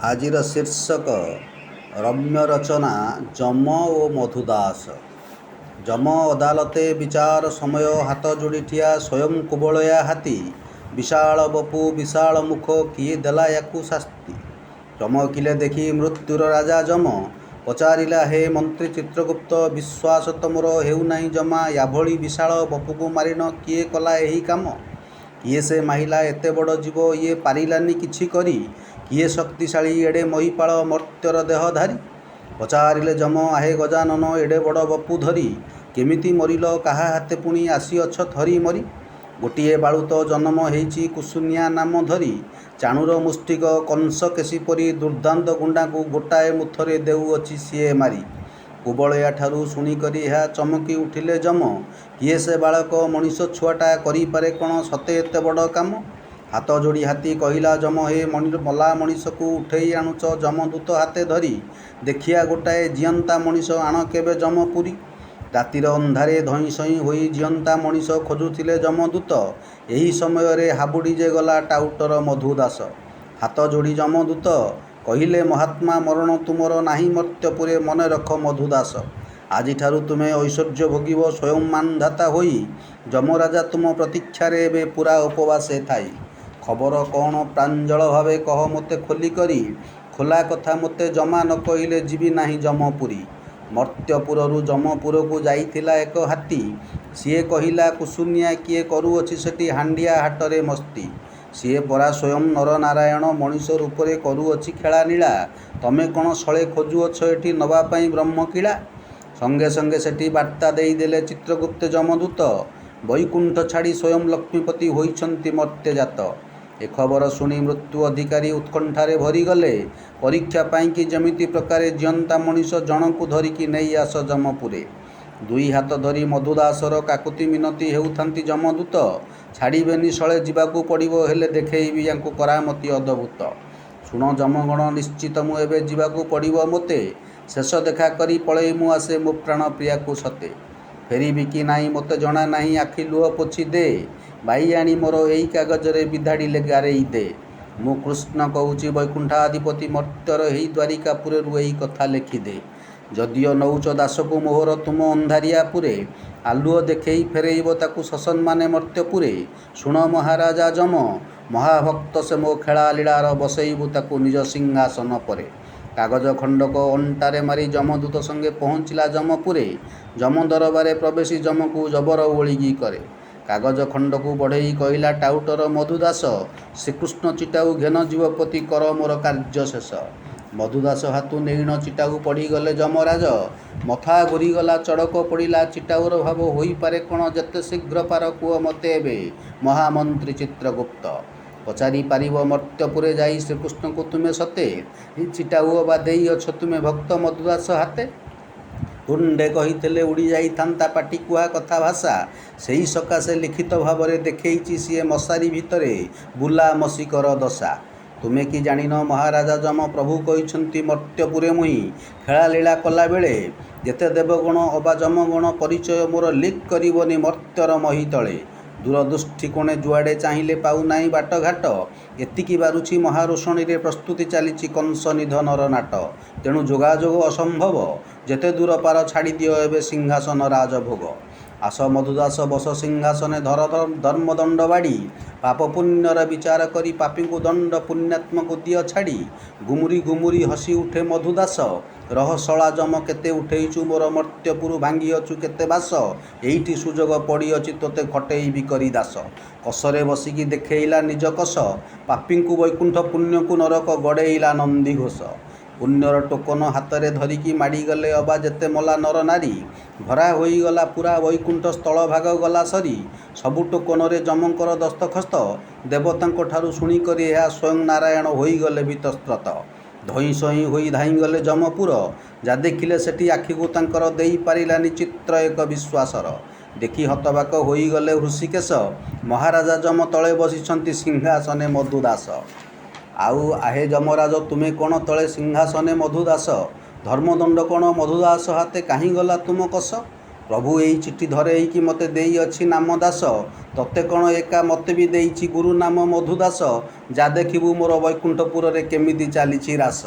ଆଜିର ଶୀର୍ଷକ ରମ୍ୟ ରଚନା ଯମ ଓ ମଧୁଦାସ। ଯମ ଅଦାଲତେ ବିଚାର ସମୟ ହାତ ଯୋଡ଼ି ଠିଆ ସ୍ୱୟଂ କୁବଳୟା ହାତୀ। ବିଶାଳ ବପୁ ବିଶାଳ ମୁଖ କିଏ ଦେଲା ୟାକୁ ଶାସ୍ତି? ଚମକିଲେ ଦେଖି ମୃତ୍ୟୁର ରାଜା ଯମ। ପଚାରିଲା ହେ ମନ୍ତ୍ରୀ ଚିତ୍ରଗୁପ୍ତ ବିଶ୍ୱାସ ତ ମୋର ହେଉନାହିଁ ଜମା ୟାଭଳି ବିଶାଳ ବପୁକୁ ମାରିଣ କିଏ କଲା ଏହି କାମ? କିଏ ସେ ମାଇଲା ଏତେ ବଡ଼ ଜୀବ ଇଏ ପାରିଲାନି କିଛି କରି? କିଏ ଶକ୍ତିଶାଳୀ ଏଡ଼େ ମହୀପାଳ ମର୍ତ୍ତ୍ୟର ଦେହଧାରୀ? ପଚାରିଲେ ଯମ ଆହେ ଗଜାନନ ଏଡ଼େ ବଡ଼ ବପୁ ଧରି କେମିତି ମରିଲ କାହା ହାତେ ପୁଣି ଆସିଅଛ ଥରି ମରି? ଗୋଟିଏ ବାଳୁତ ଜନମ ହେଇଛି କୁସୁନିଆ ନାମ ଧରି। ଚାଣୁର ମୁଷ୍ଟିକ କଂସକେଶୀ ପରି ଦୁର୍ଦ୍ଦାନ୍ତ ଗୁଣ୍ଡାଙ୍କୁ ଗୋଟାଏ ମୁଥରେ ଦେଉଅଛି ସିଏ ମାରି। କୁବଳୟାଠାରୁ ଶୁଣିକରି ଏହା ଚମକି ଉଠିଲେ ଯମ। କିଏ ସେ ବାଳକ ମଣିଷ ଛୁଆଟା କରିପାରେ କ'ଣ ସତେ ଏତେ ବଡ଼ କାମ? ହାତ ଯୋଡ଼ି ହାତୀ କହିଲା ଯମ ହେ ମଲା ମଣିଷକୁ ଉଠେଇ ଆଣୁଛ ଯମଦୂତ ହାତେ ଧରି। ଦେଖିଆ ଗୋଟାଏ ଜୀଅନ୍ତା ମଣିଷ ଆଣ କେବେ ଯମପୁରୀ। ରାତିର ଅନ୍ଧାରେ ଧଇଁସଇଁ ହୋଇ ଜୀଅନ୍ତା ମଣିଷ ଖୋଜୁଥିଲେ ଯମଦୂତ। ଏହି ସମୟରେ ହାବୁଡ଼ି ଯେ ଗଲା ଟାଉଟର ମଧୁ ଦାସ। ହାତ ଯୋଡ଼ି ଯମଦୂତ କହିଲେ ମହାତ୍ମା ମରଣ ତୁମର ନାହିଁ ମର୍ତ୍ତ୍ୟପୁରେ ମନେରଖ ମଧୁ ଦାସ। ଆଜିଠାରୁ ତୁମେ ଐଶ୍ୱର୍ଯ୍ୟ ଭୋଗିବ ସ୍ୱୟଂ ମାନ୍ଧାତା ହୋଇ। ଯମରାଜା ତୁମ ପ୍ରତୀକ୍ଷାରେ ଏବେ ପୂରା ଉପବାସେ ଥାଇ। ଖବର କ'ଣ ପ୍ରାଞ୍ଜଳ ଭାବେ କହ ମୋତେ ଖୋଲିକରି। ଖୋଲା କଥା ମୋତେ ଜମା ନ କହିଲେ ଯିବି ନାହିଁ ଯମପୁରୀ। ମର୍ତ୍ତ୍ୟପୁରରୁ ଯମପୁରକୁ ଯାଇଥିଲା ଏକ ହାତୀ। ସିଏ କହିଲା କୁସୁନିଆ କିଏ କରୁଅଛି ସେଠି ହାଣ୍ଡିଆ ହାଟରେ ମସ୍ତି। ସିଏ ପରା ସ୍ୱୟଂ ନରନାରାୟଣ ମଣିଷ ରୂପରେ କରୁଅଛି ଖେଳା ଲୀଳା। ତମେ କ'ଣ ଶଳେ ଖୋଜୁଅଛ ଏଠି ନବାପାଇଁ ବ୍ରହ୍ମକିଳା? ସଙ୍ଗେ ସଙ୍ଗେ ସେଠି ବାର୍ତ୍ତା ଦେଇଦେଲେ ଚିତ୍ରଗୁପ୍ତେ ଯମଦୂତ। ବୈକୁଣ୍ଠ ଛାଡ଼ି ସ୍ୱୟଂ ଲକ୍ଷ୍ମୀପତି ହୋଇଛନ୍ତି ମର୍ତ୍ତ୍ୟଜାତ। ଏ ଖବର ଶୁଣି ମୃତ୍ୟୁ ଅଧିକାରୀ ଉତ୍କଣ୍ଠାରେ ଭରିଗଲେ। ପରୀକ୍ଷା ପାଇଁକି ଯେମିତି ପ୍ରକାରେ ଜୀଅନ୍ତା ମଣିଷ ଜଣକୁ ଧରିକି ନେଇ ଆସ ଯମପୁରେ। ଦୁଇ ହାତ ଧରି ମଧୁଦାସର କାକୁତି ମିନତି ହେଉଥାନ୍ତି ଯମଦୂତ। ଛାଡ଼ିବେନି ଶଳେ ଯିବାକୁ ପଡ଼ିବ ହେଲେ ଦେଖେଇବି ୟାଙ୍କୁ କରାମତି ଅଦ୍ଭୁତ। ଶୁଣ ଯମଗଣ ନିଶ୍ଚିତ ମୁଁ ଏବେ ଯିବାକୁ ପଡ଼ିବ ମୋତେ। ଶେଷ ଦେଖା କରି ପଳେଇ ମୁଁ ଆସେ ମୋ ପ୍ରାଣ ପ୍ରିୟାକୁ ସତେ। ଫେରିବି କି ନାଇଁ ମୋତେ ଜଣା ନାହିଁ ଆଖି ଲୁହ ପୋଛି ଦେ। ବାଇଆଣୀ ମୋର ଏଇ କାଗଜରେ ବିଧାଡ଼ିଲେ ଗାରେଇ ଦେ। ମୁଁ କୃଷ୍ଣ କହୁଛି ବୈକୁଣ୍ଠାଧିପତି ମର୍ତ୍ତ୍ୟର ଏହି ଦ୍ୱାରିକାପୁରରୁ ଏଇ କଥା ଲେଖିଦେ। ଯଦିଓ ନଉଛ ଦାସକୁ ମୋହର ତୁମ ଅନ୍ଧାରିଆ ପୁରେ। ଆଲୁଅ ଦେଖେଇ ଫେରେଇବ ତାକୁ ସସମ୍ମାନେ ମର୍ତ୍ତ୍ୟପୁରେ। ଶୁଣ ମହାରାଜା ଯମ ମହାଭକ୍ତ ସେ ମୋ ଖେଳା ଲୀଳାର ବସେଇବୁ ତାକୁ ନିଜ ସିଂହାସନ ପରେ। କାଗଜ ଖଣ୍ଡକ ଅଣ୍ଟାରେ ମାରି ଯମଦୂତ ସଙ୍ଗେ ପହଞ୍ଚିଲା ଯମପୁରେ। ଯମ ଦରବାରେ ପ୍ରବେଶି ଯମକୁ ଜବର ଓଳିଗି କରେ। କାଗଜ ଖଣ୍ଡକୁ ବଢ଼େଇ କହିଲା ଟାଉଟର ମଧୁ ଦାସ ଶ୍ରୀକୃଷ୍ଣ ଚିଟାଉ ଘେନ ଜୀବପତି କର ମୋର କାର୍ଯ୍ୟ ଶେଷ। ମଧୁଦାସ ହାତୁ ନେଇଣ ଚିଟାଉ ପଢ଼ିଗଲେ ଯମରାଜ। ମଥା ଘୂରିଗଲା ଚଡ଼କ ପଡ଼ିଲା ଚିଟାଉର ଭାବ ହୋଇପାରେ କ'ଣ ଯେତେ ଶୀଘ୍ର ପାର କୁହ ମୋତେ ଏବେ ମହାମନ୍ତ୍ରୀ ଚିତ୍ରଗୁପ୍ତ। ପଚାରି ପାରିବ ମର୍ତ୍ତ୍ୟପୁରେ ଯାଇ ଶ୍ରୀକୃଷ୍ଣଙ୍କୁ ତୁମେ ସତେ? ଏହି ଚିଟାଉ ଅବା ଦେଇଅଛ ତୁମେ ଭକ୍ତ ମଧୁଦାସ ହାତେ? ତୁଣ୍ଡେ କହିଥିଲେ ଉଡ଼ି ଯାଇଥାନ୍ତା ପାଟି କୁହା କଥା ଭାଷା। ସେଇ ସକାଶେ ଲିଖିତ ଭାବରେ ଦେଖେଇଛି ସିଏ ମଶାରୀ ଭିତରେ ବୁଲା ମଶିକର ଦଶା। ତୁମେ କି ଜାଣିନ ମହାରାଜା ଯମ ପ୍ରଭୁ କହିଛନ୍ତି ମର୍ତ୍ତ୍ୟପୁରେ ମୁହିଁ ଖେଳାଲୀଳା କଲାବେଳେ। ଯେତେ ଦେବଗଣ ଅବା ଯମଗଣ ପରିଚୟ ମୋର ଲିକ୍ କରିବନି ମର୍ତ୍ତ୍ୟର ମହୀତଳେ। ଦୂରଦୃଷ୍ଟି କୋଣେ ଯୁଆଡ଼େ ଚାହିଁଲେ ପାଉନାହିଁ ବାଟଘାଟ। ଏତିକି ବାରୁଛି ମହାରୋଷଣୀରେ ପ୍ରସ୍ତୁତି ଚାଲିଛି କଂସ ନିଧନର ନାଟ। ତେଣୁ ଯୋଗାଯୋଗ ଅସମ୍ଭବ। ଯେତେ ଦୂର ପାର ଛାଡ଼ିଦିଅ ଏବେ ସିଂହାସନ ରାଜଭୋଗ। ଆସ ମଧୁଦାସ ବସ ସିଂହାସନେ ଧର ଧର୍ମଦଣ୍ଡ ବାଡ଼ି। ପାପ ପୁଣ୍ୟର ବିଚାର କରି ପାପୀଙ୍କୁ ଦଣ୍ଡ ପୁଣ୍ୟାତ୍ମକୁ ଦିଅ ଛାଡ଼ି। ଗୁମୁରି ଗୁମୁରି ହସି ଉଠେ ମଧୁଦାସ। ରହ ଶଳା ଯମ କେତେ ଉଠେଇଛୁ ମୋର ମର୍ତ୍ତ୍ୟପୁରୁ ଭାଙ୍ଗିଅଛୁ କେତେ ବାସ। ଏଇଠି ସୁଯୋଗ ପଡ଼ିଅଛି ତୋତେ ଖଟେଇବି କରି ଦାସ। କଷରେ ବସିକି ଦେଖେଇଲା ନିଜ କଷ। ପାପୀଙ୍କୁ ବୈକୁଣ୍ଠ ପୁଣ୍ୟକୁ ନରକ ଗଡ଼େଇଲା ନନ୍ଦିଘୋଷ। ପୁଣ୍ୟର ଟୋକନ ହାତରେ ଧରିକି ମାଡ଼ିଗଲେ ଅବା ଯେତେ ମଲା ନର ନାରୀ। ଭରା ହୋଇଗଲା ପୂରା ବୈକୁଣ୍ଠ ସ୍ଥଳଭାଗ ଗଲା ସରି। ସବୁ ଟୋକନରେ ଯମଙ୍କର ଦସ୍ତଖସ୍ତ। ଦେବତାଙ୍କଠାରୁ ଶୁଣିକରି ଏହା ସ୍ୱୟଂ ନାରାୟଣ ହୋଇଗଲେ ଭୀତତ୍ରସ୍ତ। ଧଇଁସଇଁ ହୋଇ ଧାଇଁଗଲେ ଯମପୁର। ଯା ଦେଖିଲେ ସେଠି ଆଖିକୁ ତାଙ୍କର ଦେଇପାରିଲାନି ଚିତ୍ର ଏକ ବିଶ୍ୱାସର। ଦେଖି ହତବାକ ହୋଇଗଲେ ହୃଷୀକେଶ। ମହାରାଜା ଯମ ତଳେ ବସିଛନ୍ତି ସିଂହାସନେ ମଧୁଦାସ। ଆଉ ଆହେ ଯମରାଜ ତୁମେ କ'ଣ ତଳେ ସିଂହାସନେ ମଧୁଦାସ? ଧର୍ମଦଣ୍ଡ କ'ଣ ମଧୁଦାସ ହାତେ କାହିଁ ଗଲା ତୁମ କଷ? ପ୍ରଭୁ ଏଇ ଚିଠି ଧରେଇକି ମୋତେ ଦେଇଅଛି ନାମ ଦାସ। ତୋତେ କ'ଣ ଏକା ମୋତେ ବି ଦେଇଛି ଗୁରୁ ନାମ ମଧୁ ଦାସ। ଯା ଦେଖିବୁ ମୋର ବୈକୁଣ୍ଠପୁରରେ କେମିତି ଚାଲିଛି ରାସ।